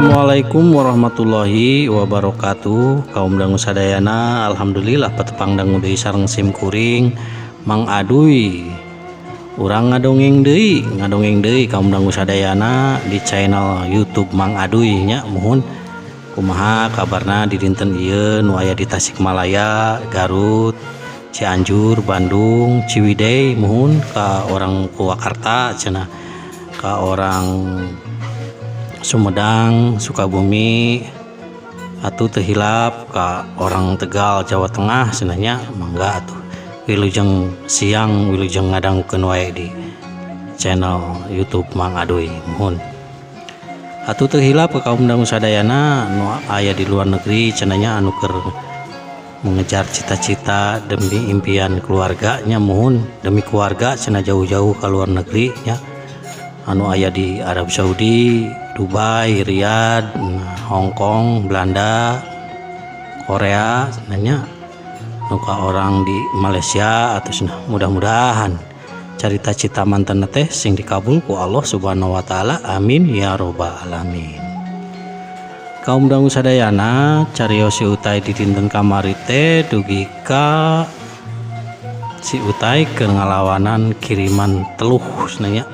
Assalamualaikum warahmatullahi wabarakatuh. Kaum dangu sadayana, alhamdulillah patepang dangu deui sareng sim kuring Mang Aduy. Urang ngadongeng deui kaum dangu sadayana di channel YouTube Mang Aduy nya. Muhun, kumaha kabarna di dinten ieu nu aya di Tasikmalaya, Garut, Cianjur, Bandung, Ciwidey, muhun ka orang Purwakarta cenah, ka orang Sumedang, Sukabumi, atuh teu hilap ka orang Tegal, Jawa Tengah cenah nya. Mangga atuh, wilujeng siang, wilujeng ngadangukeun wae di channel YouTube Mang Aduy. Muhun atuh, teu hilap ka kaum dangu sadayana nu aya di luar negeri cenah nya, anu keur mengejar cita-cita demi impian keluarganya. Muhun, demi keluarga cenah jauh-jauh ke luar negeri nya, anu aya di Arab Saudi, Dubai, Riyadh, Hong Kong, Belanda, Korea nya, nu ka orang di Malaysia atau cenah. Mudah-mudahan carita cita manten teh sing dikabul ku Allah Subhanahu wa taala, amin ya robbal alamin. Kaum dangu sadayana, carios si Utai di dinten kamari teh dugi ka si Utai keur ngalawanan kiriman teluh cenah nya.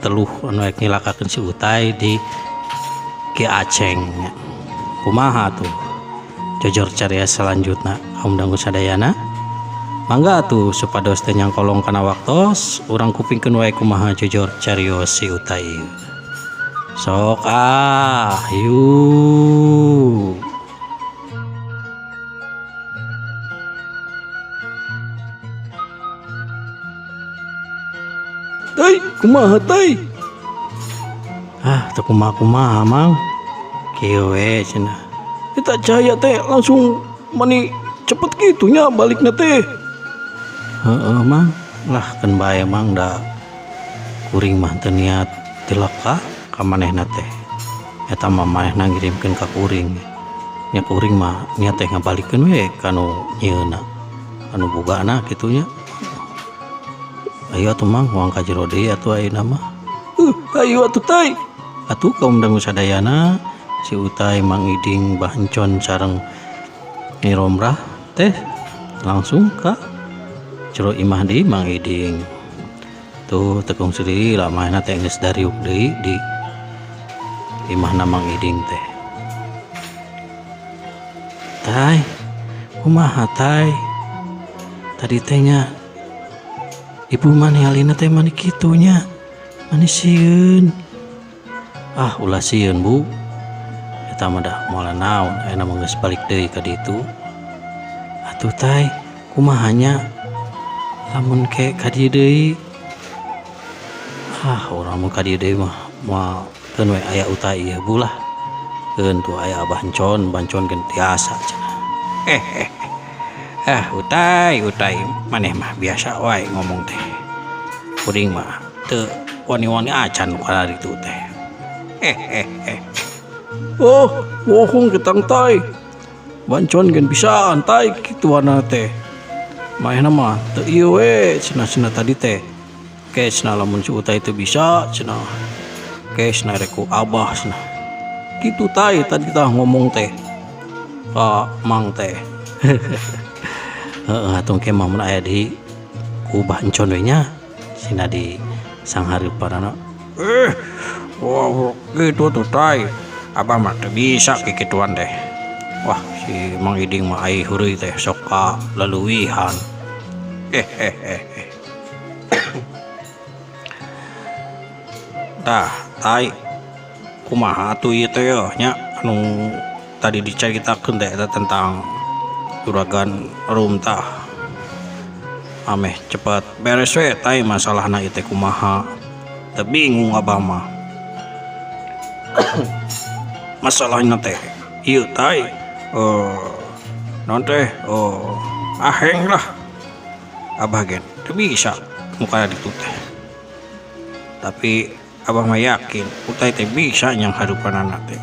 Teluh anu rek nyilakakeun si Utai di Ki Aceng nya. Kumaha tuh jojor carios selanjutna, kaum dangu sadayana? Mangga atuh, supados teu nyangkolong kana waktos, urang kupingkeun wae kumaha jojor carios si Utai ieu. Sok ah, yuk. Tai, kumaha, Tai? Ah, teu kumaha-kumaha, Mang. Kieu we cenah. Eta cahaya teh langsung mani cepet kitu nya balikna teh. Heeh, Mang. Lah, keun bae, Mang, da kuring mah teu niat tilaka ka manehna teh. Eta mah manehna ngirimkeun ka kuring. Nya kuring mah niat teh ngabalikeun we ka nu nyieunna. Anu bogana kitu nya. Ayo atuh, Mang, moal ka jero deui atuh ayeuna mah. Ayo atuh, Tai. Atuh kaum dangu sadayana, si Utai, Mang Iding, Bah Encon sareng Nyi Romrah teh langsung ka jero imah di Mang Iding. Tuh tekung deui lah manehna teh geus dariuk deui di imahna Mang Iding teh. Tai, kumaha, Tai? Tadi teh nya ibu mah ningalina teh mani kitu nya. Mani sieun. Ah, ulah sieun, Bu. Eta mah dah moal naon, ayeuna mah geus balik deui ka ditu. Atuh Tai, kumaha nya lamun ke ka dieu deui? Ah, urang mun ka dieu deui mah moal keun we aya Utai ieu, Bu lah. Keun tuh aya Abah Encon, Abah Encon gen tiasa cenah. Eh, eh, eh. Ah, Utai, Utai, maneh mah biasa wae ngomong teh. Kuring mah teu wani-wani acan ka ditu teh. Eh, eh, eh. Oh, bohong ketang, Tai. Bancon gen bisaan, Tai, kituana teh. Manehna mah teu ieu we cenah-cenah tadi teh. Ke cenah lamun si Utai teu bisa cenah. Ke cenah rek ku Abah cenah. Kitu, Tai, tadi tah ngomong teh. Ka Mang teh. Heeh, atuh engke mah mun aya di ku Bah Encon we nya. Sina di sanghareupanana. Eh, wah gitu tuh, Tai. Abah mah teu bisa kikituan teh. Wah, si Mang Iding mah ai heureuy teh sok ka leleuwihan. Eh, eh, eh, eh. Tah, Tai. Kumaha atuh ieu teh nya anu tadi dicaritakeun teh eta tentang juragan rum tah. Ameh cepet beres we, Tai, masalahna ieu teh kumaha. Teu bingung abah mah. Masalahna teh ieu, Tai. Naon teh aheng lah. Abah gen teu bisa muka ditu teh. Tapi abah mah yakin Utai teh bisa nyanghareupanana teh.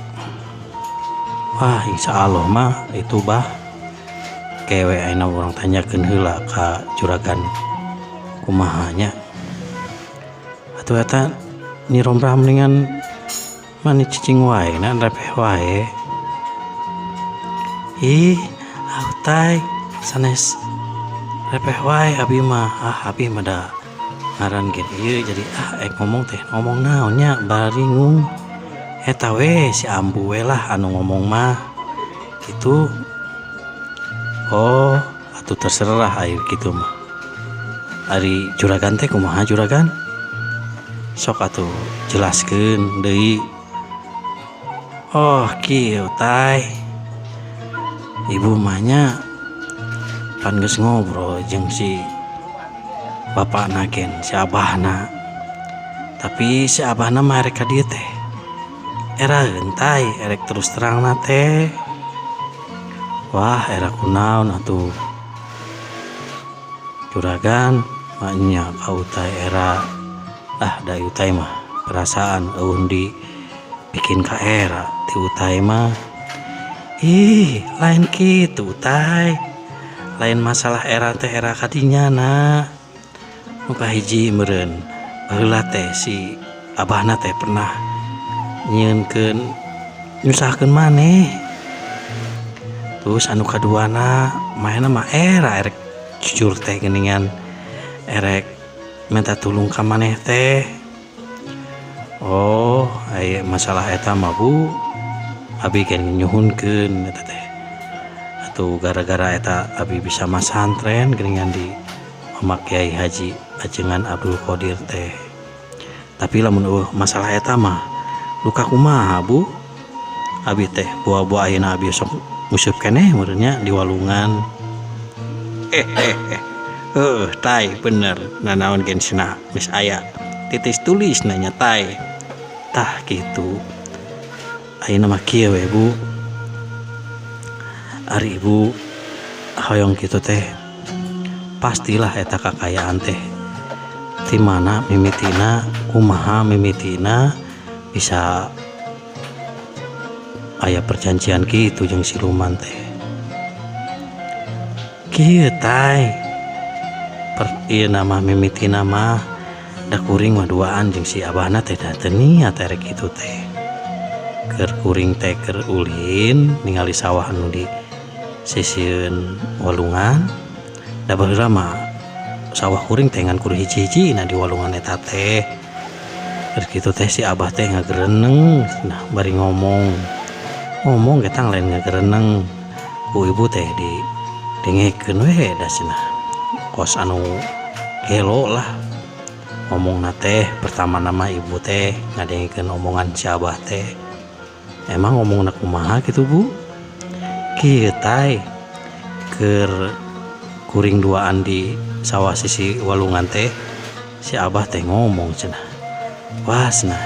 Wah, insya Allah mah itu, Bah. Kewe ayeuna urang tanyakeun heula ka juragan kumaha nya. Atuh eta Nyi Romrah mendingan Mani cicing wae na repeh wae. Ih, Utay, sanes repeh wae abi mah. Ah, abi mah da ngaran ge ieu jadi ah ek ngomong teh ngomong naon nya baringung. Eta we si ambu we lah anu ngomong mah. Gitu. Oh, atuh terserah air kitu mah. Ari juragan teh kumaha juragan? Sok atuh jelaskeun deui. Oh, kieu Tay. Ibu mah nya pan geus ngobrol jeung si bapakna gen si abahna. Tapi si abahna mah erek ka dieu teh. Eraeun Tay, erek terus terangna teh. Wah, era kunaon atuh. Juragan mah nya ka Utay era ah da Utay mah perasaan eueuh di bikin ka era ti Utay mah. Ih, lain kitu Utay. Lain masalah era teh era kadinya na. Nu kahiji meureun baheula teh si abahna teh pernah nyieunkeun nyusahkeun maneh. Terus anu kaduana manehna mah era erek jujur teh geuningan erek minta tulung ka maneh teh. Oh, aya masalah eta mah Bu. Abi gen nyuhunkeun eta teh. Atuh gara-gara eta abi bisa masantren geuningan di Mama Kiai Haji Ajengan Abdul Qadir teh. Tapi lamun eueuh masalah eta mah luka kumaha Bu? Abi teh boa-boa ayeuna abi sok nguseup keneh meureun nya di walungan. Heuh, Tay bener nanaon gen cenah geus aya titis tulis nanya Tay. Tah kitu. Ayeuna mah kieu we Bu. Ari ibu hoyong kitu teh pastilah eta kakayaan teh ti mana mimitina kumaha mimitina bisa aya perjanjian kitu jeung siluman teh. Kieu Tay. Per ieu mah mimitina mah da kuring mah duaan jeung si abahna teh da teu niat erek kitu teh. Keur kuring teh keur ulin ningali sawah anu di sisieun walungan da baheula mah sawah kuring teh ngan kur hiji-hijina di walungan eta teh. Keur kitu teh si abah teh ngagereneng nah bari ngomong. Ngomong ge tang lain ngagereneng. Ku ibu teh didengekeun we da cenah. Kos anu gelo lah. Ngomongna teh pertama nama ibu teh ngadengekeun omongan si abah teh. Emang ngomongna kumaha kitu Bu? Kieu Tay. Keur kuring duaan di sawah sisi walungan teh si abah teh ngomong cenah. Wah cenah.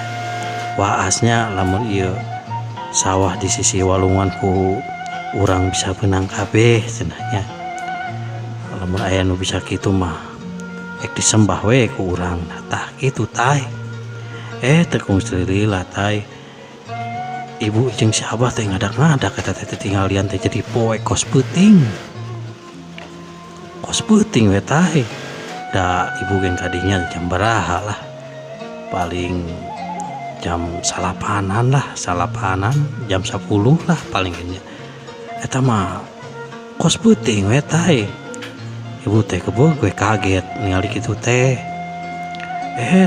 Waasnya lamun ieu sawah di sisi walungan ku urang bisa beunang kabeh cenah nya. Lamun aya nu bisa kitu mah ek disembah we ku urang. Tah kitu Tay. Teu kungsi lila Tay. Ibu jeung si abah teh ngadak-ngadak eta teh tinggalian teh jadi poek kos peuting. Kos peuting we Tay. Da ibu gen kadinya jam baraha lah. Paling jam salapanan lah, salapanan jam 10 lah paling nya. Eta mah kos peuting we Tay. Ibu teh kebeu gue kaget ningali kitu teh.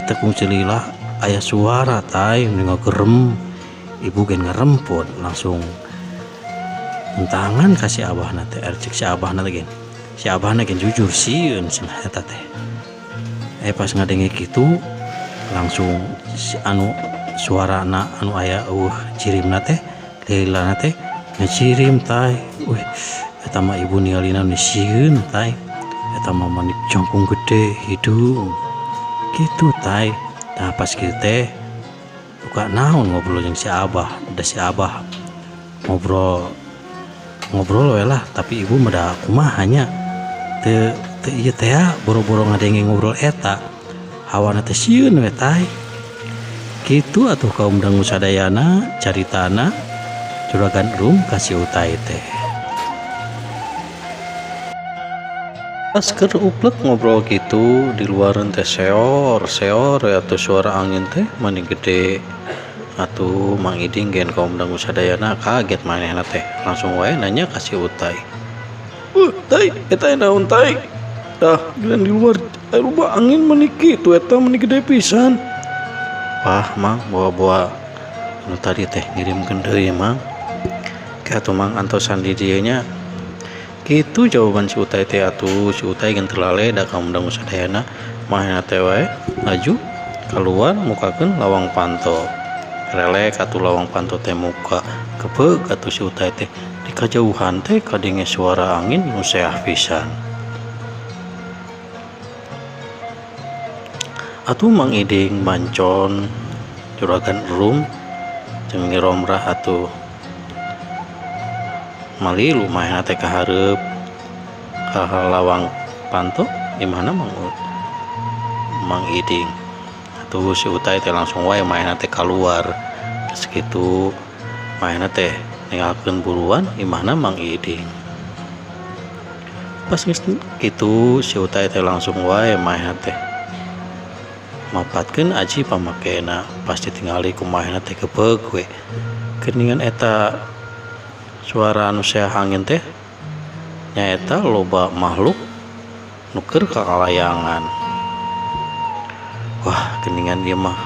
Teu kungsi lila aya suara Tay ngagerem. Ibu gen ngeremput langsung entangan ka si abahna teh. Cek si abahna teh gen. Si abahna gen jujur sieun cenah eta teh. Pas ngadenge kitu langsung si anu suarana anu aya eueuh cirimna teh lilana teh ngacirim Tay. Wih, eta mah ibu ningalina nu sieun Tay. Eta mah manik jangkung gede hidung. Kitu Tay. Tah pas kitu teh buka naon ngobrol jeung si abah. Da si abah ngobrol ngobrol we lah, tapi ibu mah da kumaha nya. Teu teu ieu teh boro-boro ngadenge ngobrol eta. Hawana teh sieun we Tay. Kitu atuh kaum dangu sadayana caritana Juragan Rum ka si Utay teh. Pas keur uplek ngobrol gitu di luareun teh seor seor atuh suara angin teh mani gede. Atuh Mang Iding gen kaum dangu sadayana kaget manehna teh langsung wae nanya ka si Utay. Tai, eta naon tai? Dah, giliran di luar aya loba angin meni kitu eta meni gede pisan. Wah Mang, bawa-bawa nu tadi teh ngirimkeun deui Mang. Ke atuh Mang antosan di dieu nya. Kitu jawaban si Utay teh atuh si Utay gen teu laleda kaum dangu sadayana manehna teh wae laju kaluar mukakeun lawang panto. Relek atuh lawang panto teh muka kebeug atuh si Utay teh di kajauhan teh kadenge suara angin nu seah pisan. Atuh Mang Iding mancon juragan Erum jeung Nyi Romrah atuh malilu manehna teh ka hareup ka lawang panto imahna Mang Iding. Atuh si Utay teh langsung wae manehna teh kaluar. Geus kitu manehna teh ninggalkeun buruan imahna Mang Iding. Pas geus kitu si Utay teh langsung wae manehna teh mapatkeun aji pamakena. Pas ditingali ku manehna teh kebeug we. Geuningan eta suara anu seah angin teh nyaeta loba makhluk nu keur kakalayangan. Wah, geuningan ieu mah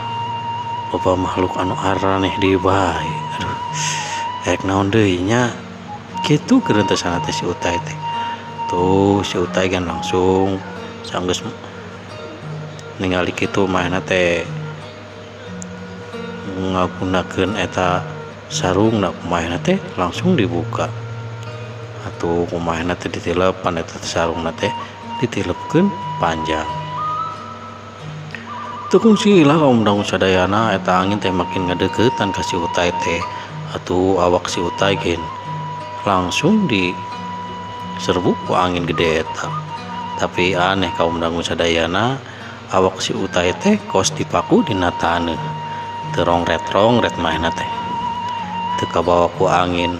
loba makhluk anu araneh deui bae. Aduh, rek naon deui nya? Kitu geureunteusana teh si Utay teh. Tuh si Utay kan langsung sanggeus ningali kitu manehna teh ngagunakeun eta sarungna kumaha teh langsung dibuka. Atuh kumaha teh ditilepan eta sarungna teh ditilepkeun panjang. Teu kungsi lah kaum dangu sadayana eta angin teh makin ngadeuketan ka si Utay teh. Atuh awak si Utay gen langsung diserbu ku angin gede eta. Tapi aneh kaum dangu sadayana awak si Utay teh kos dipaku dina taneuh. Teu rongret-rongret manehna teh. Teu kabawa ku angin.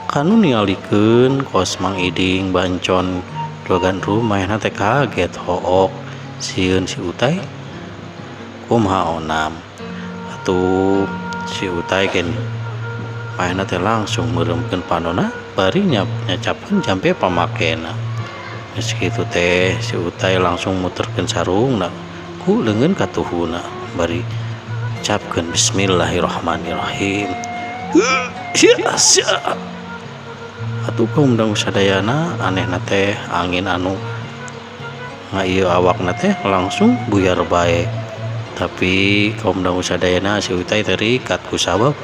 Kanu ningalikeun kos Mang Iding bancon juragan Rum manehna teh kaget hook sieun si Utay kumaha onam. Atuh si Utay gen manehna teh langsung meureumkeun panonna bari nyacapkeun jampe pamakena. Geus kitu teh si Utay langsung muterkeun sarungna ku leungeun katuhuna bari ucapkeun bismillahirrahmanirrahim. Atuh kaum dangu sadayana anehna teh angin anu ngaieu awakna teh langsung buyar bae. Tapi kaum dangu sadayana si Utay terikat ku sabab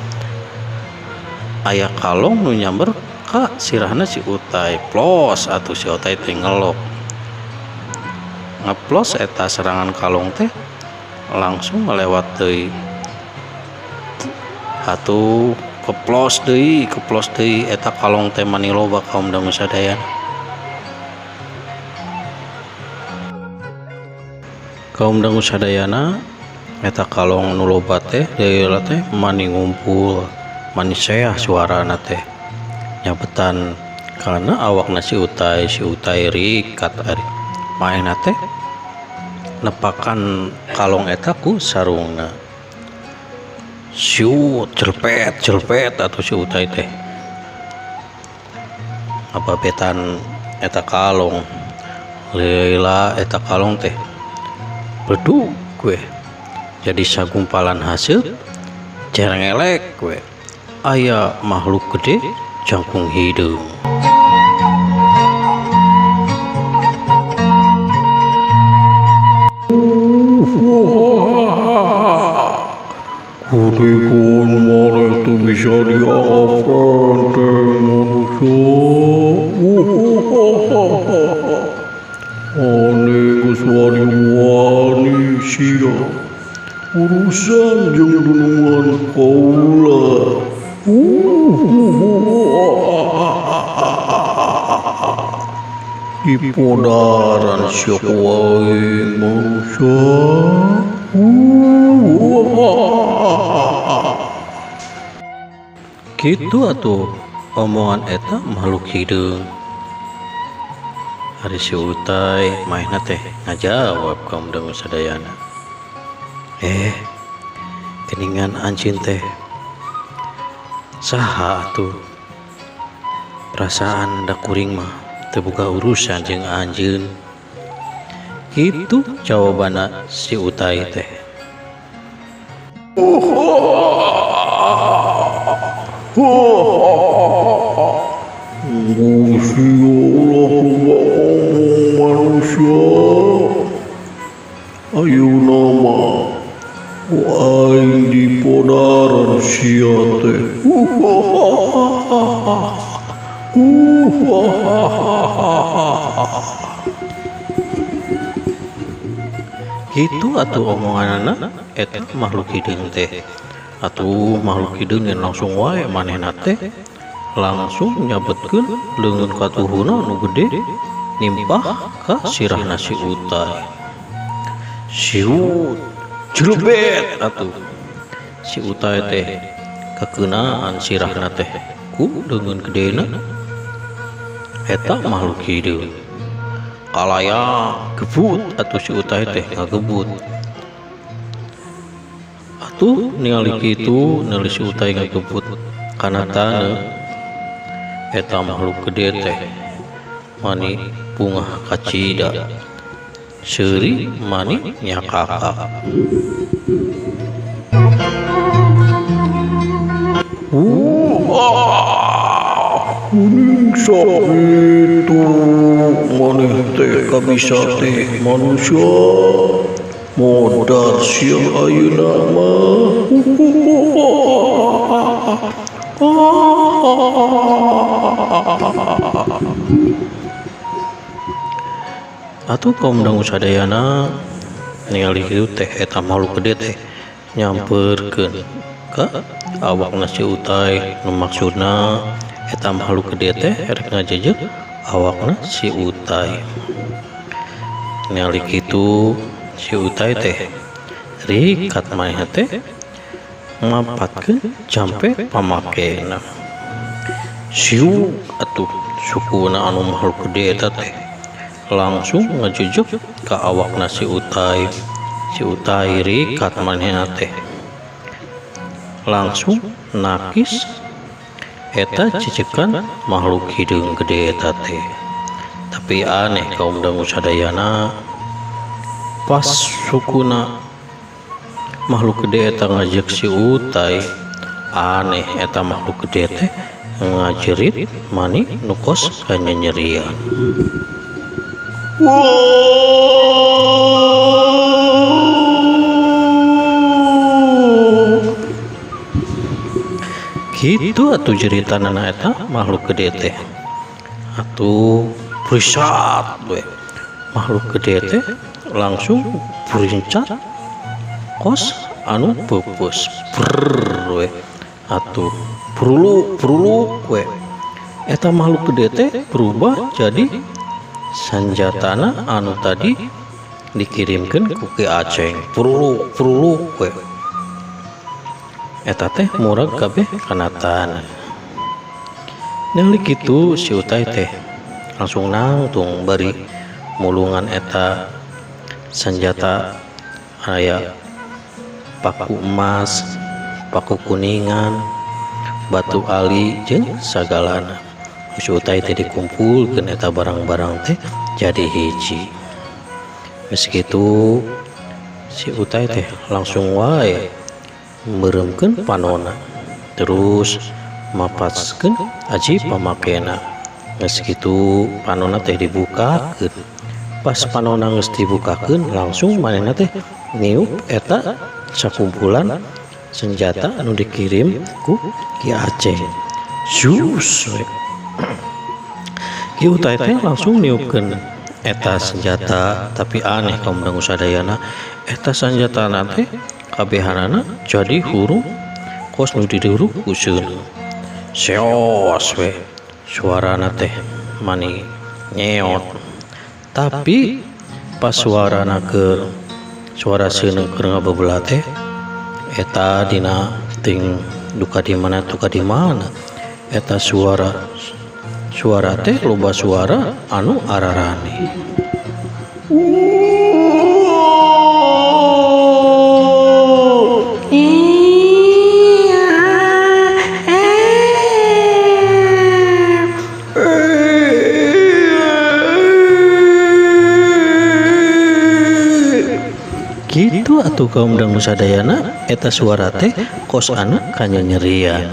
aya kalong nu nyamber ka sirahna si Utay. Plos atuh si Utay teh ngelok. Ngeplos eta serangan kalong teh langsung ngelewat deui. Atuh keplos deui eta kalong teh mani loba kaum dangu sadayana. Kaum dangu sadayana eta kalong nu loba teh deui teh mani ngumpul, mani seah suarana teh. Nyabetan karena awakna si Utay rikat ari. Manehna teh nepakan kalong eta ku sarungna. Siut jelpet atuh si Utay teh. Ngababetan eta kalong. Leila eta kalong teh bedug we. Jadi sagumpalan hasil cerengelek we. Aya makhluk gede jangkung hideung. Kutikun maneh teu bisa dianggap enteng manusia. Aneh geus wani-wani sia urusan jeung dunungan kaula. Dipodaran sia ku aing manusia. Kitu atuh omongan eta makhluk hideung. Ari si Utay manehna teh ngajawab kaum dangu sadayana. Geningan anjeun teh saha atuh perasaan da kuring mah teu boga urusan jeung anjeun. Kitu jawabanna si Utai teh. Gusti Allah loba omong manusia. Ayeuna mah ku aing dipodaran sia teh. Kitu atuh omonganana eta makhluk hideung teh. Atuh makhluk hideung ge langsung wae manehna teh langsung nyabetkeun leungeun katuhuna nu gede nimpah ka sirahna si Utai. Siut jelebet atuh si Utai teh kakeunaan sirahna teh ku leungeun gedena eta makhluk hideung. Kalaya gebut atuh si Utai teh ngagebut. Atuh ningali kitu ningali si Utai ngagebut kana taneuh eta makhluk gede teh mani bungah kacida seuri mani nyakakak. Kuning sakitu maneh teh kabisa teh manusia modar sia ayeuna mah. Atuh kaum dangu sadayana ningali kitu teh eta makhluk gede teh nyamperkeun ka awakna si Utai nu maksudna eta makhluk gede teh rek ngajejeg awakna si Utai. Ningali kitu si Utai teh rikat manehna teh mapatkeun jampe pamakena. Siuk atuh sukuna anu makhluk gede eta teh langsung ngajejeg ka awakna si Utai. Si Utai rikat manehna teh langsung nakis eta cecekan makhluk hideung gede eta teh. Tapi aneh kaum dangu sadayana pas sukuna makhluk gede eta ngajek si Utai, aneh eta makhluk gede teh ngajerit mani nu kos kanyanyerian. Kitu atuh jeritanana eta makhluk gede teh. Atuh berisat we makhluk gede teh langsung berincat kos anu peupeus brrr we atuh bruluk bruluk we eta makhluk gede teh berubah jadi sanjatana anu tadi dikirimkeun ku Ki Aceng bruluk bruluk we eta teh murag kabeh kana taneuh. Ningali kitu si Utai teh langsung nangtung bari mulungan eta senjata aya paku emas, paku kuningan, batu ali jeung sagalana. Si Utai teh dikumpulkeun eta barang-barang teh jadi hiji. Geus kitu si Utai teh langsung wae meureumkeun panona terus mapaskeun aji pamakena. Geus kitu panona teh dibukakeun. Pas panona geus dibukakeun langsung manehna teh niup eta sakumpulan senjata anu dikirim ku Ki Aceng. Sus we. Ki Utai teh langsung niupkeun eta senjata, tapi aneh kaum dangu sadayana eta senjatana teh kabehanana jadi hurung kos nu diduruk ku seuneu. Seos we suarana teh mani nyeot. Tapi pas suarana keur suara seuneu keur ngabebelah teh eta dina ting duka di mana duka di mana eta suara suara teh loba suara anu ararane. Kitu atuh kaum dangu sadayana eta suara teh kos anu kanyanyerian.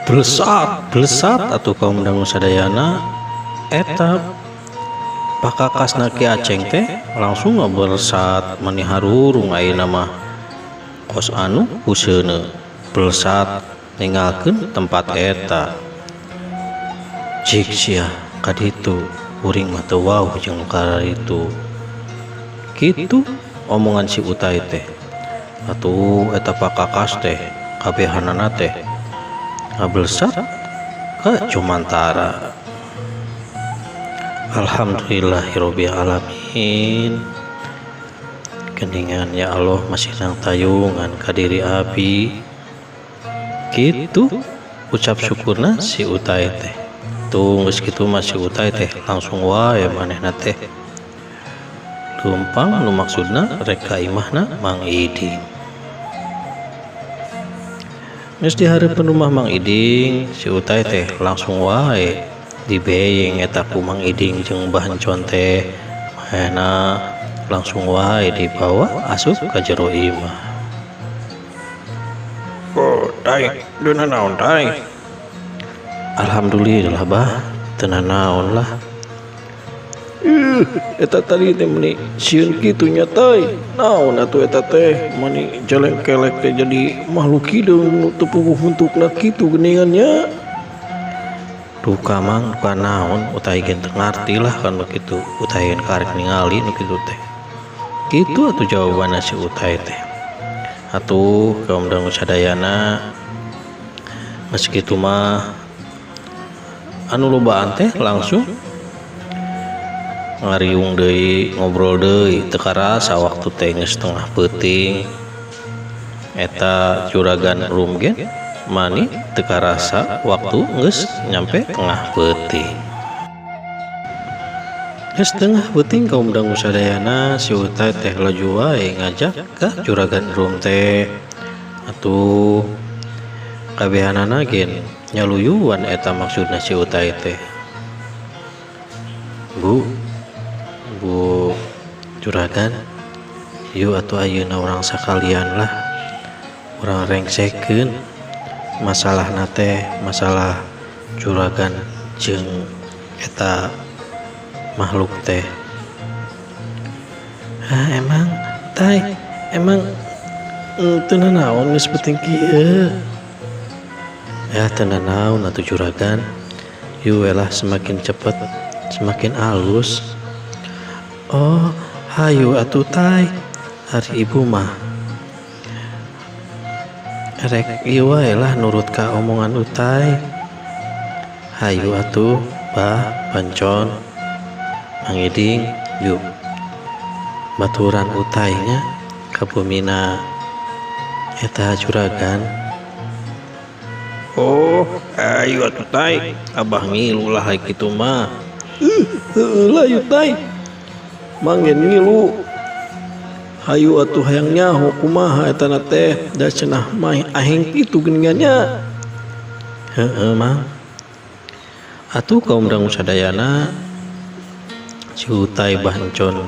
Blesat, blesat atuh kaum dangu sadayana eta pakakasna Ki Aceng teh langsung ngabelesat mani harurung ayeuna mah kos anu huseuneu blesat ninggalkeun tempat eta. Cik sia kaditu kuring mah teu wauh jeung kararitu. Kitu omongan si Utai teh. Atuh eta pakakas teh kabehanana teh ngablesat ka Jumantara. Alhamdulillahirabbil alamin. Geningan ya Allah masih nang tayungan ka diri abi. Kitu ucap syukurna si Utai teh. Tuh geus kitu mah si Utai teh langsung wae manehna teh leumpang nu maksudna rek ka imahna Mang Iding. Geus di hareupeun rumah Mang Iding, si Utai teh langsung wae dibeyeng eta ku Mang Iding jeung Mbah Encon teh. Manehna langsung wae dibawa asup ka jero imah. Oh, tai, teu nanaon tai? Alhamdulillah bah, teu nanaon lah. Eta tadi teh meni sieun kitu nya tai. Naon atuh eta teh mani jeleng-kelek teh jadi makhluk hideung nu teu puguh bentukna kitu geuningan nya. Duka mang, duka naon Utai ge teu ngarti lah kan nu kitu. Utai ge karek ningali nu kitu teh. Kitu atuh jawabanna si Utai teh. Atuh kaum dangu sadayana geus kitu mah anu lobaan teh langsung ngariung deui, ngobrol deui, teu karasa waktu teh geus tengah peuting. Eta juragan Rum ge mani teu karasa waktu geus nyampe tengah peuting. Geus tengah peuting kaum dangu sadayana si Utai teh laju wae ngajak ka juragan Rum teh. Atuh kabehanana gen nyaluyuan eta maksudna si Utai teh. Bu, Bu juragan, yuk atuh ayeuna urang sakalian lah, urang rengsekeun masalahna teh, masalah juragan jeung eta makhluk teh. Hah, emang tai, emang teu nanaon geus penting kieu. Ya teu nanaon atuh juragan, yuk we lah semakin cepet semakin alus. Oh, hayu atuh tai, ari ibu mah rek ieu wae lah nurut ka omongan Utai. Hayu atuh bah, Pancon, Mang Iding, yuk baturan Utainya ka bumina eta juragan. Oh, ayo atuh tai, abah ngilu lah kitu mah. Heueuh lah yuk tai. Mang ge ngilu. Hayu atuh hayang nyaho kumaha eta na teh, da cenah mah aheng kitu geuningan nya. Heeh mang. Atuh kaum dangu sadayana si Utai Bah Encon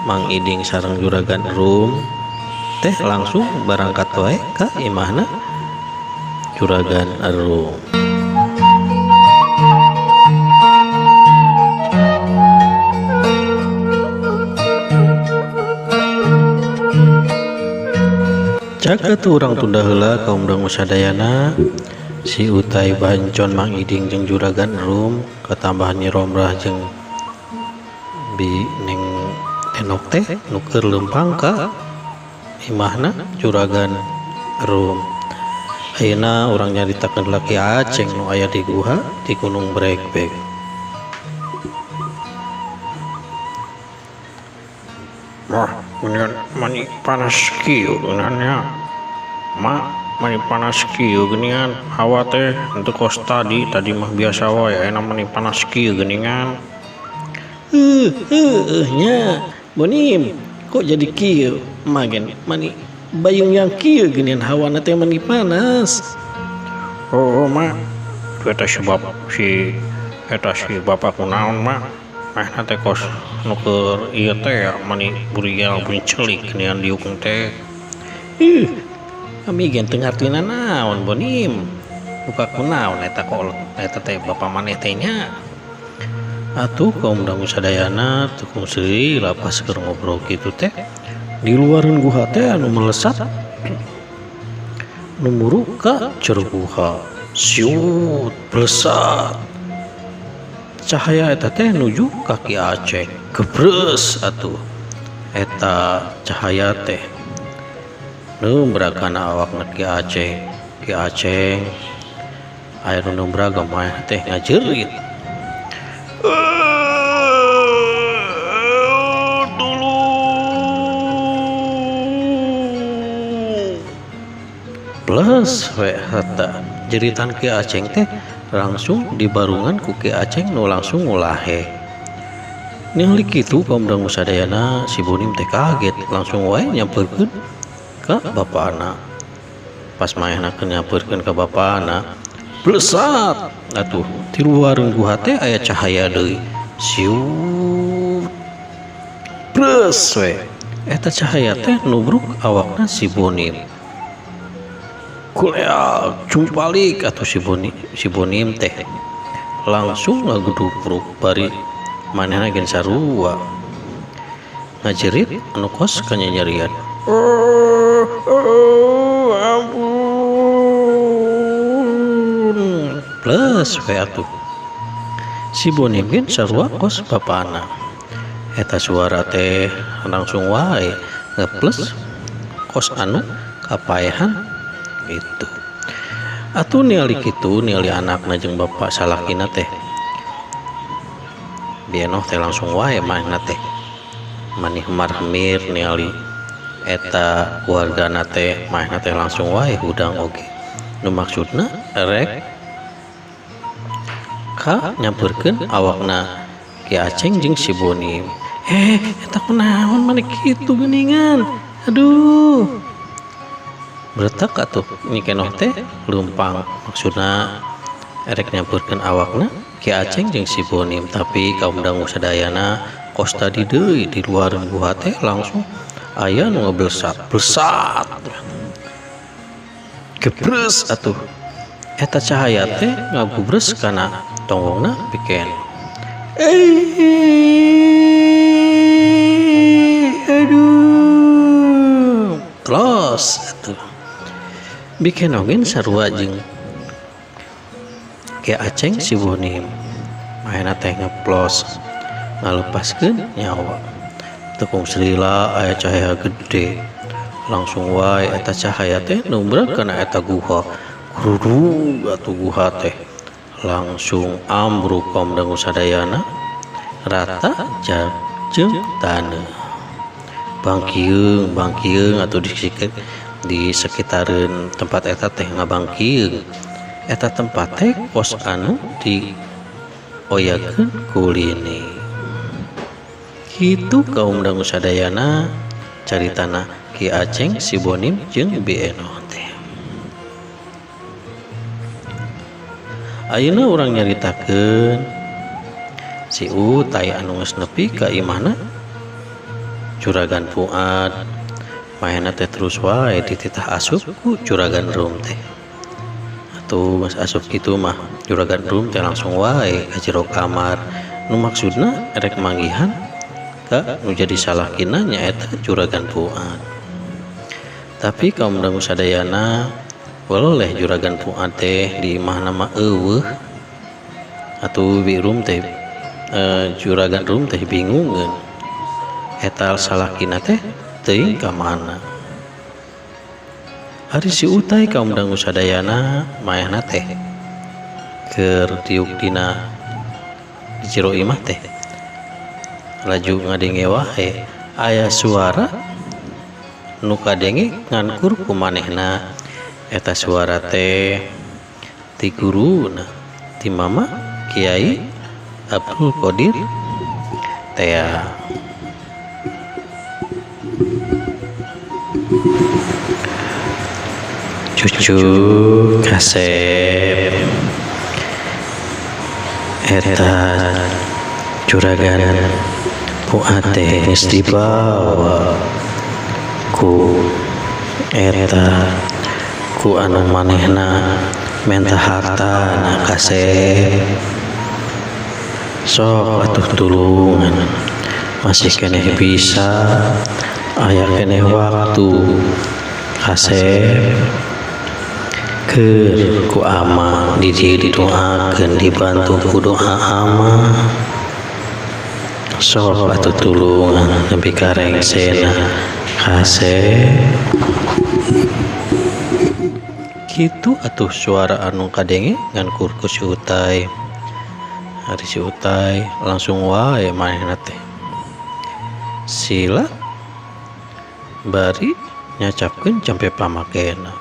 Mang Iding sareng juragan Rum teh langsung barangkat wae ka imahna juragan Rum. Jaga tuh urang tunda heula kaum dangu sadayana si Utai Bah Encon Mang Iding jeung juragan Rum katambahan Nyi Romrah jeung Bi Neng Enok teh nu keur leumpang ka imahna juragan Rum. Ayeuna urang nyaritakeun laki Aceng nu aya di guha di Gunung Bregbeg. Wah, mendingan mani panas kieu geuningan nya. Ma, mani panas kieu geuningan hawa teh henteu kos tadi, tadi mah biasa wae, ayeuna mani panas kieu geuningan. Heueuh nya, Bonim, kok jadi kieu? Magen mani bayung yang kieu geuningan hawana teh mani panas. Oh, oh ma, eta sebab si eta si bapak kunaon ma? Manehna teh kos nu keur ieu teh mani burial bunyi celik geuningan diuk teh. Ih, ami ge teu ngartina naon Bonim. Buka kunaon eta kolot eta teh bapa maneh teh nya. Atuh kaum dangu sadayana teu kungsi lapas keur ngobrol kitu teh di luareun guha teh anu melesat nu muru ka jero guha. Siut blesat. Cahaya eta teh nuju ka Ki Aceng. Gebreus atuh eta cahaya teh. Neumbrak kana awakna Ki Aceng. Ki Aceng aya nu neumbrak manehna teh ngajerit. Tulung. Plus we eta jeritan Ki Aceng teh langsung dibarungan ku Ki Aceng nu langsung ngulahe. Ningali kitu kaum dangu sadayana si Bonim teh kaget langsung wae nyamperkeun ka bapana. Pas manehna keur nyamperkeun ka bapana, blesat atuh ti luareun guha teh aya cahaya deui. Siut. Bres we. Eta cahaya teh nubruk awakna si Bonim. Kuleak cumpalik atuh si Bonim teh langsung ngagudupruk bari manehna gen sarua ngajerit anu kos kanyanyerian. Ampun. Plus we atuh si Bonim gen sarua kos bapana. Eta suara teh langsung wae ngeples kos anu kapaehan gitu. Atuh ningali kitu ningali anakna jeung bapak salakina teh Bienoh teh langsung wae manehna teh manih marhemir ningali eta keluargana teh manehna teh langsung wae hudang oge. Nu maksudna rek ka nyamperkeun awakna Ki Aceng jeung si Bonim. Eta kunaon maneh kitu geuningan. Aduh. Bretek atuh Nyi Kenoh teh leumpang maksudna erek nyamperkeun awakna Ki Aceng jeung si Bonim, tapi kaum dangu sadayana kos tadi deui di luar guha teh langsung aya nu ngeblesat blesat gebres atuh eta cahaya teh ngagubres kana tonggongna piken. Aduh close atuh bikin ogen sarua jeung Ki Aceng si Bonim manehna teh ngeplos ngalepaskeun nyawa. Tekung selila aya cahaya gede langsung wae eta cahaya teh numbrak kana eta guha. Grudug atuh guha teh langsung ambruk kaum dangu sadayana rata jeung taneuh. Bangkieung bangkieung atuh di sekitareun tempat eta teh ngabangkieung. Eta tempat teh kos anu di oyakeun kulini. Kitu kaum dangu sadayana caritana Ki Aceng si Bonim jeung Bienoh teh. Ayeuna urang nyaritakeun si Utai anu geus nepi ka imahna Juragan Fuad. Manehna teh terus wae dititah asup ku Juragan Rum teh. Atuh geus asup kitu mah Juragan Rum teh langsung wae ka jero kamar. Nu maksudna erek manggihan ka nu jadi salakina nyaeta Juragan Fuad. Tapi kaum dangu sadayana weleh Juragan Fuad teh di imahna mah eueuh. Atuh Bi Rum teh Juragan Rum teh bingungeun. Eta salakina teh teuing ka mana. Ari si Utai kaum dangu sadayana manehna teh keur diuk dina di jero imah teh laju ngadenge wae aya suara nu kadenge ngankur ku manehna. Eta suara teh ti guruna ti mama Kiai Abdul Qadir tea. Cucu kasep eta Juragan Fuad teh geus dibawa ku eta ku anu manehna menta hartana kasep. Sok atuh tulungan masih keneh bisa aya keneh waktu kasep. Keur ku ama di dieu didoakeun dibantu ku doa ama. Sok atuh tulungan nepi ka rengsena kasep. Kitu atuh suara anu kadenge ngan kur ku si Utai. Ari si Utai langsung wae manehna teh. Sila bari nyacapkeun campe pamakena.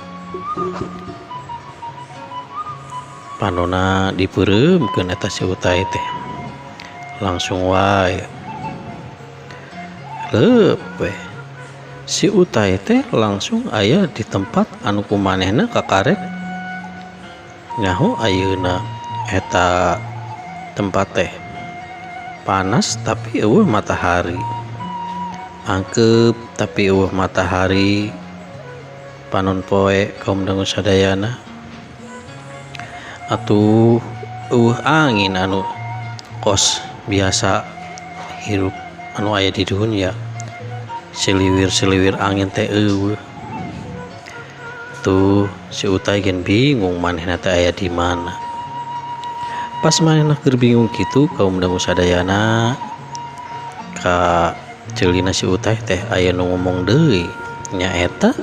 Panona dipeureumkeun eta si Utai teh. Langsung wae. Leup we. Si Utai teh langsung aya di tempat anu ku manehna kakarek nyaho ayeuna eta tempat teh. Panas tapi eueuh matahari. Angkeup tapi eueuh matahari. Panon poe kaum dangu sadayana. Atuh eueuh angin anu kos biasa hirup anu aya di dunia. Siliwir-siliwir angin teh eueuh. Tuh si Utai gen bingung manehna teh aya di mana. Pas manehna keur bingung kitu kaum dangu sadayana ka ceulina si Utai teh aya nu ngomong deui nyaeta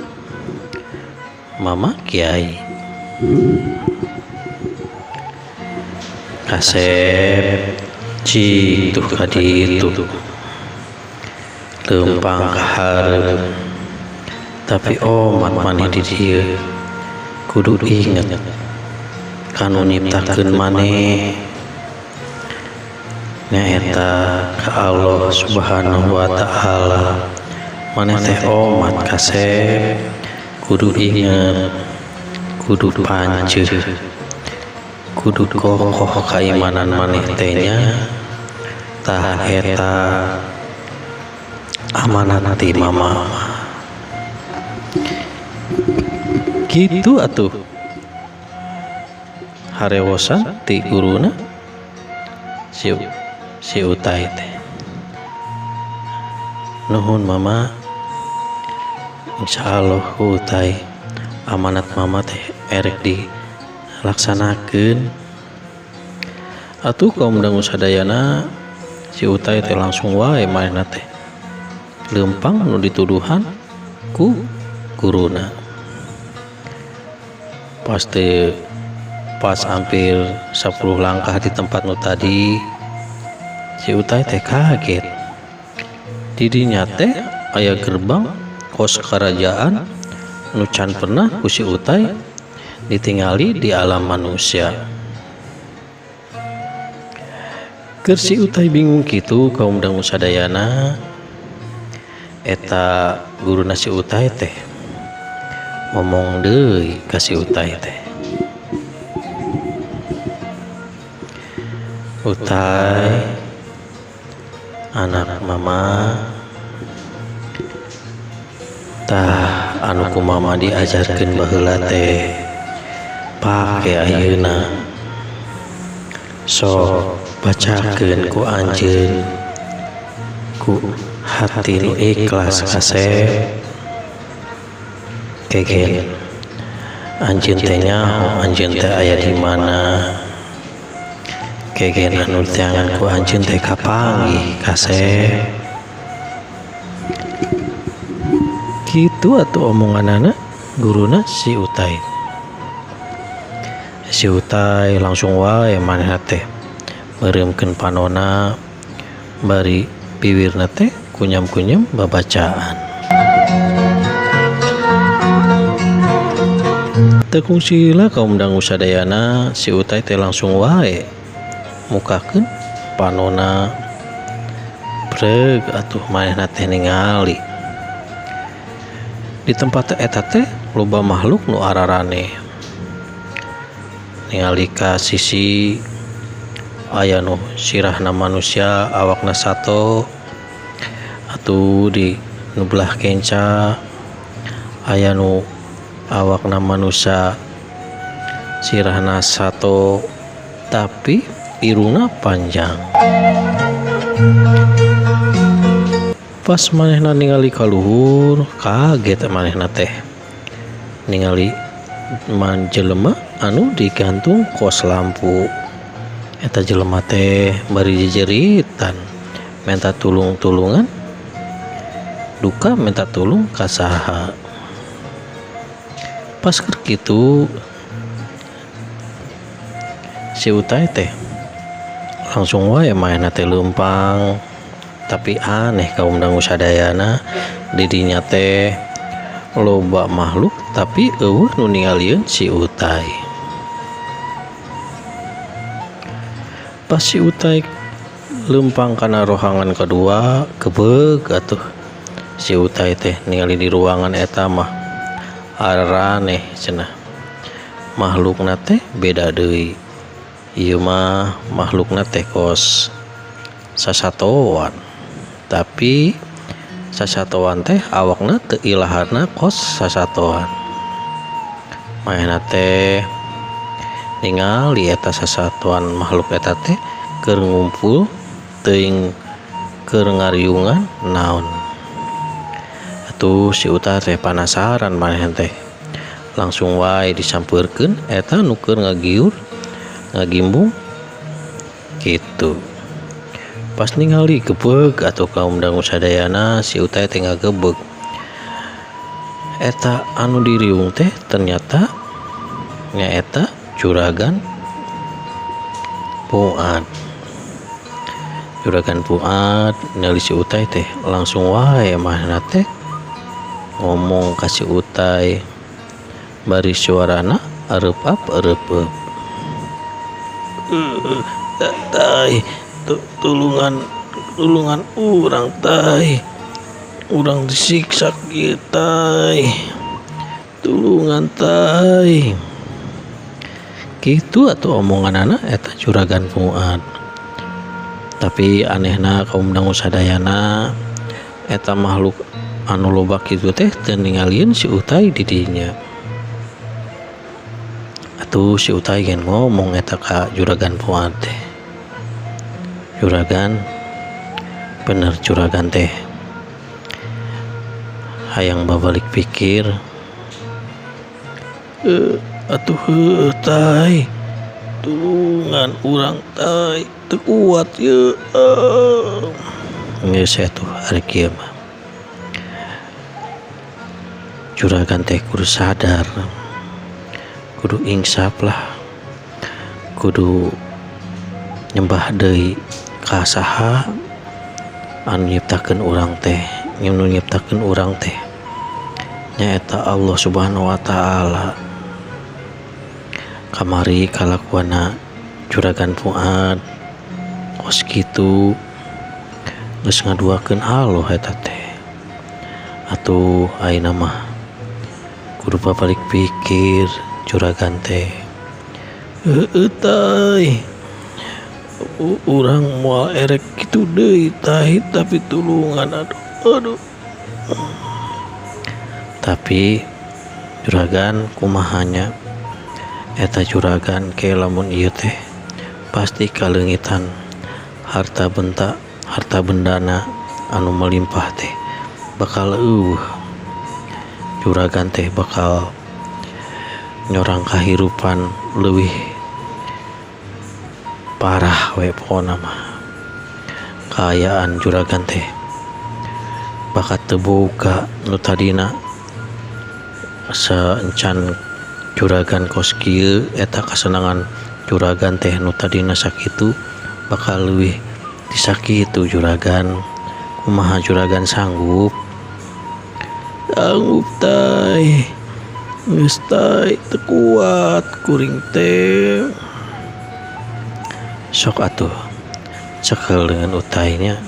Mama Kiai. Kasep cik tuh ka ditu leumpang ka hareup tapi omat maneh di dieu kudu inget kanu nyiptakeun maneh nyaeta ka Allah Subhanahu wa taala. Maneh teh omat kasep kudu inget kudu panceuh kudu kokoh kaimanan maneh teh nya. Tah eta amanat ti mama. Kitu atuh harewosan ti guruna si Utai teh. Nuhun mama, insyaallah Utai amanat mama teh erek dilaksanakeun. Atuh kaum dangu sadayana si Utai teh langsung wae manehna teh leumpang nu dituduhan ku guruna. Pasti pas hampir 10 langkah di tempat nu tadi si Utai teh kaget. Didinya teh aya gerbang kos kerajaan nu can pernah ku si Utai ditingali di alam manusia. Keur si Utai bingung kitu kaum dangu sadayana eta guruna si Utai teh ngomong deui ka si Utai teh. Utai anak mama, tah anu ku mama diajarkeun baheula teh pake ayeuna. Sok bacakeun ku anjeun ku hati nu ikhlas kasep. Kegen anjeun teh nyaho anjeun teh aya di mana. Kegen anu teangan ku anjeun teh kapanggih kasep. Kitu atuh omonganana guruna si Utai. Si Utai langsung wae manehna teh meureumkeun panona bari biwirna teh kunyam-kunyam babacaan. Teu kungsila kaum dangu sadayana si Utai teh langsung wae mukakeun panona breg atuh manehna teh ningali. Di tempat eta teh loba makhluk nu araraneh. Ningali ka sisi Aya nu sirahna manusia awakna sato atuh di nu belah kenca aya nu awakna manusia sirahna sato tapi irungna panjang. Pas manehna ningali ka luhur kaget manehna teh ningali man jelema anu digantung kos lampu. Eta jelema teh bari jejeritan minta tulung-tulungan duka minta tulung ka saha. Pas keur kitu si Utai teh langsung wae manehna teh leumpang. Tapi aneh kaum dangu sadayana di dinya teh loba makhluk tapi eueuh nu ningalieun si Utai. Pas si Utai leumpang kana rohangan kedua kebeug atuh si Utai teh ningali di ruangan eta mah araneh cenah. Makhlukna teh beda deui. Ieu mah makhlukna teh kos sasatoan. Tapi sasatoan teh awakna teu ilaharna kos sasatoan. Manehna teh ningali eta sasatoan makhluk eta teh keur ngumpul teuing keur ngariungan naon. Atuh si Utai teh panasaran manehna teh. Langsung wae disampeurkeun eta nu keur ngagiur ngagimbung kitu. Pas ningali gebeg atuh kaum dangu sadayana si Utai teh ngagebeg. Eta anu diriung teh ternyata nyaeta Juragan Fuad. Juragan Fuad ningali si Utai teh langsung wae manehna teh ngomong ka si Utai bari suarana areup-ap areup-eup. Tai tulungan tulungan urang tai, urang disiksa kieu tai, tulungan tai. Kitu atuh omonganana eta Juragan Fuad. Tapi anehna kaum dangu sadayana eta makhluk anu loba kitu teh teu ningalieun si Utai di dinya. Atuh si Utai gen ngomong eta ka Juragan Fuad teh. Juragan, bener juragan teh hayang babalik pikir. Atuh heueuh tai, tulungan urang tai, teu kuat ieu. Geus atuh ari kieu mah. Juragan teh kudu sadar, kudu insaf lah, kudu nyembah deui ka saha anu nyiptakeun urang teh, nu nyiptakeun urang teh nyaeta Allah Subhanahu wa taala. Kamari kalakuanna Juragan Fuad kos kitu geus ngaduakeun Allah eta teh. Atuh ayeuna mah kudu babalik pikir juragan teh. Heueuh tai, urang moal erek kitu deui tai, tapi tulungan aduh aduh. Tapi juragan kumahanya eta juragan ke lamun ieu teh pasti kaleungitan harta benda, harta bendana anu melimpah teh bakal eueuh. Juragan teh bakal nyorang kahirupan leuwih parah we pokona mah. Kaayaan juragan teh bakat teu boga nu tadina saencan juragan kos kieu eta kasenangan juragan teh nu tadina sakitu bakal leuwih disakitu juragan. Kumaha juragan sanggup? Sanggup tai, geus tai teu kuat kuring teh. Sok atuh cekel dengan utainya.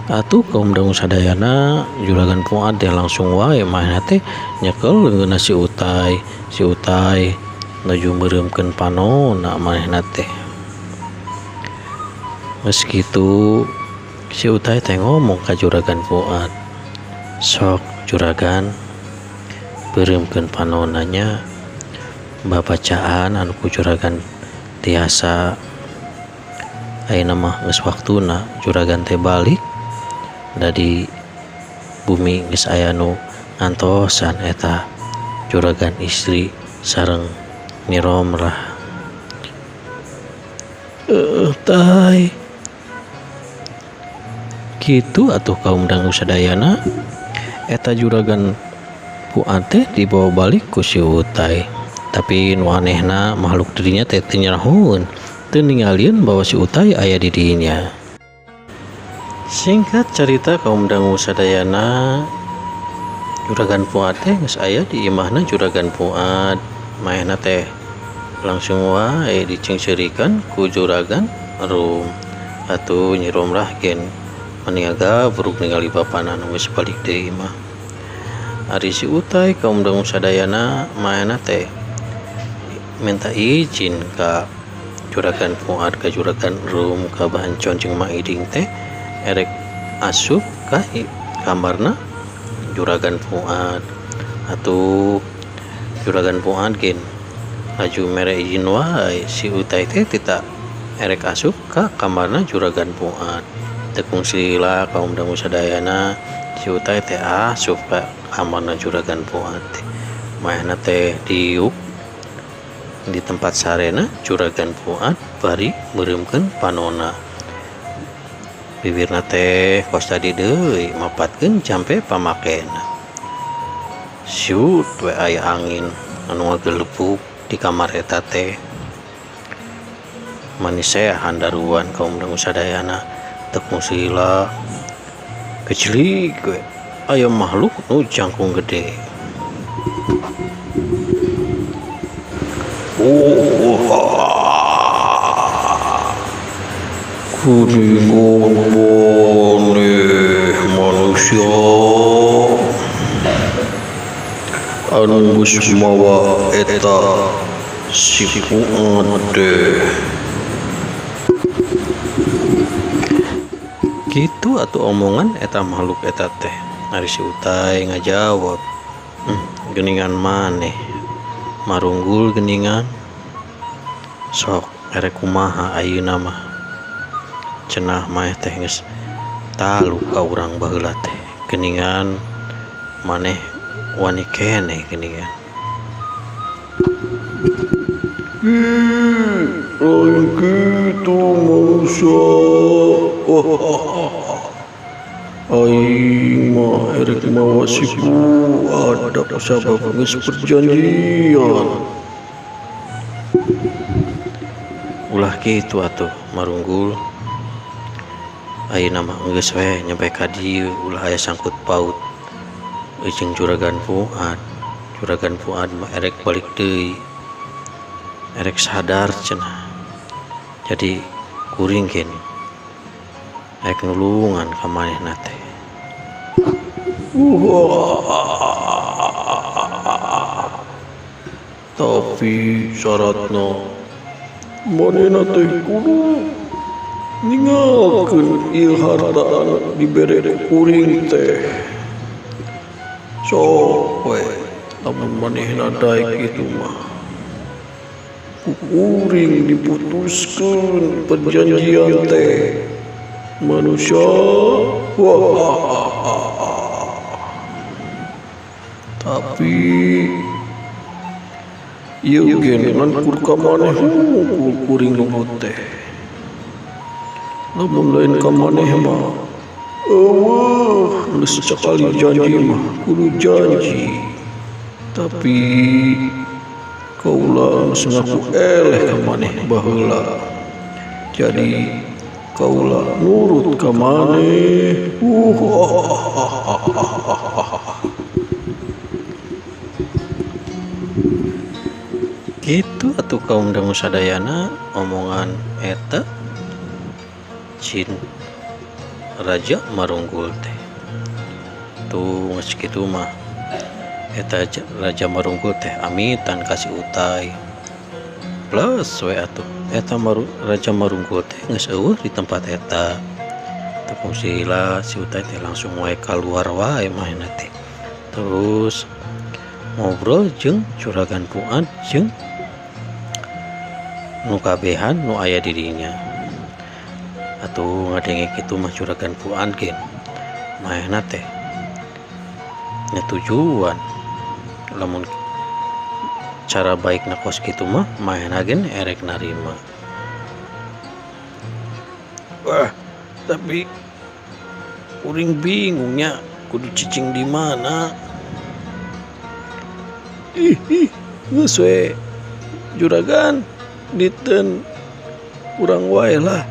Atuh kaum dangu sadayana juragan Fuad teh langsung wae manehna teh nyekel leungeunna si Utai. Si Utai nuju meureumkeun panonna manehna teh. Geus kitu si Utai teh ngomong ka Juragan Fuad, sok juragan beureumkeun panonna nya babacaan anu ku juragan tiasa. Ayeuna mah geus waktuna juragan teh balik da di bumi geus aya nu ngantosan eta juragan istri sareng Nyi Romlah. Tay, kitu atuh kaum dangu sadayana, eta Juragan Fuad teh dibawa balik ku si Utai. Tapi nu anehna makhluk dirinya teh teu nyarahoeun, teu ningalieun bahwa si Utai aya di dinya. Singkat cerita kaum dangu sadayana, Juragan Fuad teh geus aya di imahna Juragan Fuad. Maehna teh langsung wae dicengceurikan ku Juragan Rum. Atuh Nyi Romlah gen maniaga buruk ningali bapana nu geus balik deui mah. Ari si Utai kaum dangu sadayana, maehna teh minta izin ka Juragan Fuad, ka Juragan Rum, ka Bancon jeung Mak Iding teh erek asup ka kamarna Juragan Fuad. Atuh Juragan Fuad gen laju mere izin wae, si Utai teh tita erek asup ka kamarna Juragan Fuad. Teu kungsi lila kaum dangu sadayana, si Utai teh asup ka kamarna Juragan Fuad teh. Maehna teh diuk di tempat sarena Juragan Fuad bari meureumkeun panonna. Bibirna teh kos tadi deui mapatkeun jampe pamakena. Siut we aya angin anu ngagelepuk di kamar eta teh. Manisea handaruan kaum dangu sadayana, teu kungsi lila kecelik we aya makhluk nu jangkung gede. Kuningan maneh manusia anu geus mawa eta si Fuad teh. Kitu atuh omongan eta makhluk eta teh. Ari si Utai ngajawab, geuningan maneh marunggul geuningan, sok erek kumaha ayeuna mah, cenah maneh teh geus talu ka urang baheula teh, geuningan maneh wani keneh geuningan. Lain kitu manusia. Aing mah erek mawa si Fuad sabab geus perjanjian. Ulah kitu atuh marunggul, ayeuna mah geus we nyampe ka dieu, ulah aya sangkut paut jeung Juragan Fuad. Juragan Fuad mah erek balik deui, erek sadar cenah, jadi kuring gen erek nulungan ka manehna teh. Tapi syaratna manehna teh kudu ninggalkeun ieu harta anu dibere kuring teh. Sok we lamun manehna daek itu mah ku kuring diputuskeun perjanjian teh manusia. Tapi ieu gen ngan kur ka maneh hungkul kuring nunggu teh. Lamun lain ka maneh mah eueuh, geus sakali janji mah kudu janji. Tapi kaula geus ngaku eleh ka maneh baheula, jadi kaula nurut ka maneh. Kitu atuh kaum dangu sadayana omongan eta jin Raja Marunggul teh. Tuh geus kitu mah eta Raja Marunggul teh amitan ka si Utai. Plus we atuh eta maru Raja Marungkul teh geus eueuh di tempat eta. Teu kungsi lila si Utai teh langsung wae kaluar wae manehna teh. Terus ngobrol jeung Juragan Fuad jeung nu kabehan nu aya di dinya. Atuh ngadenge kitu mah Juragan Fuad ge manehna teh nyatujuan lamun cara baikna kos kitu mah manehna ge erek narima. Wah, tapi kuring bingungnya kudu cicing di mana. Ih, ih, geus we juragan diteun urang wae lah.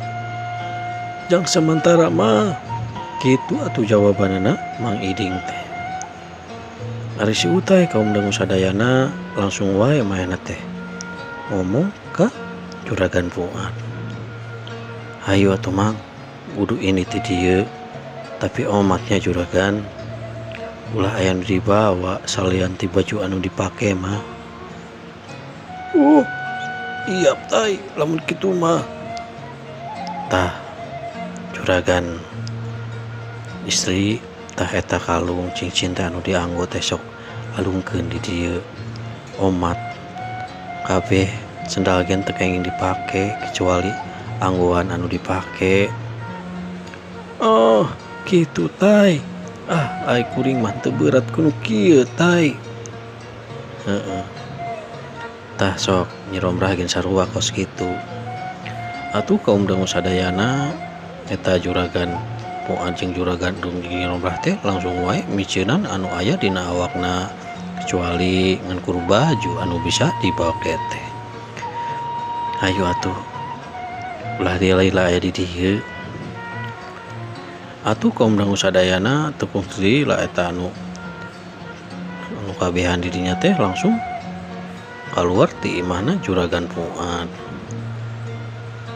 Jang sementara mah. Kitu atuh jawabanana Mang Iding teh. Ari si Utai kaum dangu sadayana langsung wae manehna teh ngomong ka Juragan Fuad. Hayu atuh Mang, kudu ini ti dieu. Tapi omatnya juragan ulah aya nu dibawa salian ti baju anu dipake mah. Oh, iya Tai, lamun kitu mah. Tah juragan istri tah eta kalung cincin teh anu dianggo teh sok alungkeun di dieu. Omat kabeh sendal gen teu kenging dipake kecuali anggoan anu dipake. Oh, kitu Tai. Ah, ai kuring mah teu berat ku nu kieu Tai. Heeh. Tah sok Nyi Romrah gen sarua kos kitu. Atuh kaum dangu sadayana eta Juragan Fuad jeung Juragan Rum jeung Nyi Romrah teh langsung wae miceunan anu aya dina awakna kecuali ngan kur baju anu bisa dipake teh. Hayu atuh ulah lila aya di dieu. Atuh kaum dangu sadayana teu kungsi lah eta anu anu kabehan di dinya teh langsung kaluar ti imahna Juragan Fuad.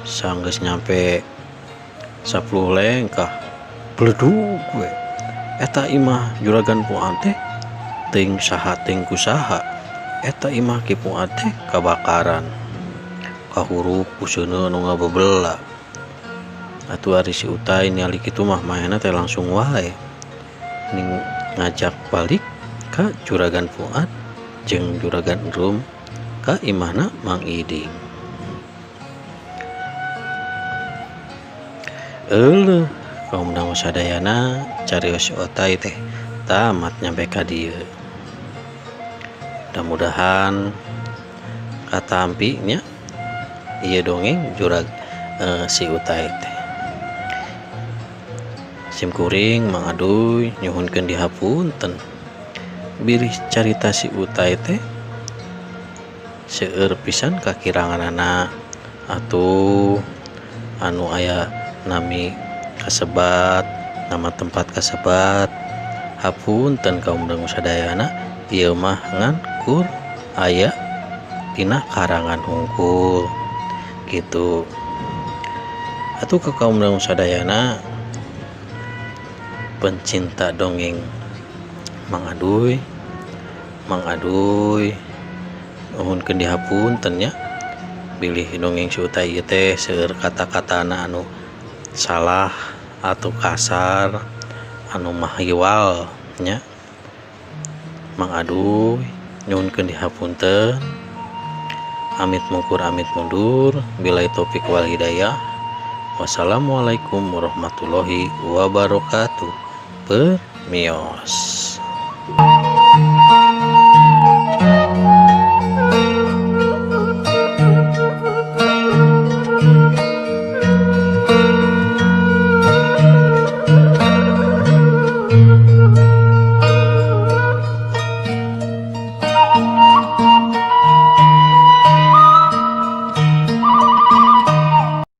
Sanggeus nyampe 10 lengkah bledug we eta imah Juragan Fuad teh teuing saha teuing ku saha eta imah Ki Fuad teh kabakaran kahurup ku seuneu anu ngabebela. Atuh ari si Utai ningali kitu mah manehna teh langsung wae ning ngajak balik ka Juragan Fuad jeung Juragan Rum ka imahna Mang Iding. Euleuh kaum dangu sadayana carios si Utai teh tamat nyampe ka dieu. Mudah-mudahan katampi nya ieu dongeng jurag si Utai teh. Sim kuring Mang Aduy nyuhunkeun dihapunten bilih carita si Utai teh seueur pisan kakiranganana atuh anu aya nami kasebat nama tempat kasebat. Hapunten kaum dangu sadayana ieu mah ngan kur aya dina karangan hungkul gitu. Atuh ka kaum dangu sadayana pencinta dongeng Mang Aduy, Mang Aduy nuhunkeun dihapunten nya bilih dongeng si Utai ieu teh seueur kata-katana anu salah atau kasar anu mahiwal nya. Mang Aduy nyuhunkeun dihapunten. Amit mungkur amit mundur, billahi taufik wal hidayah. Wassalamualaikum warahmatullahi wabarakatuh. Permios.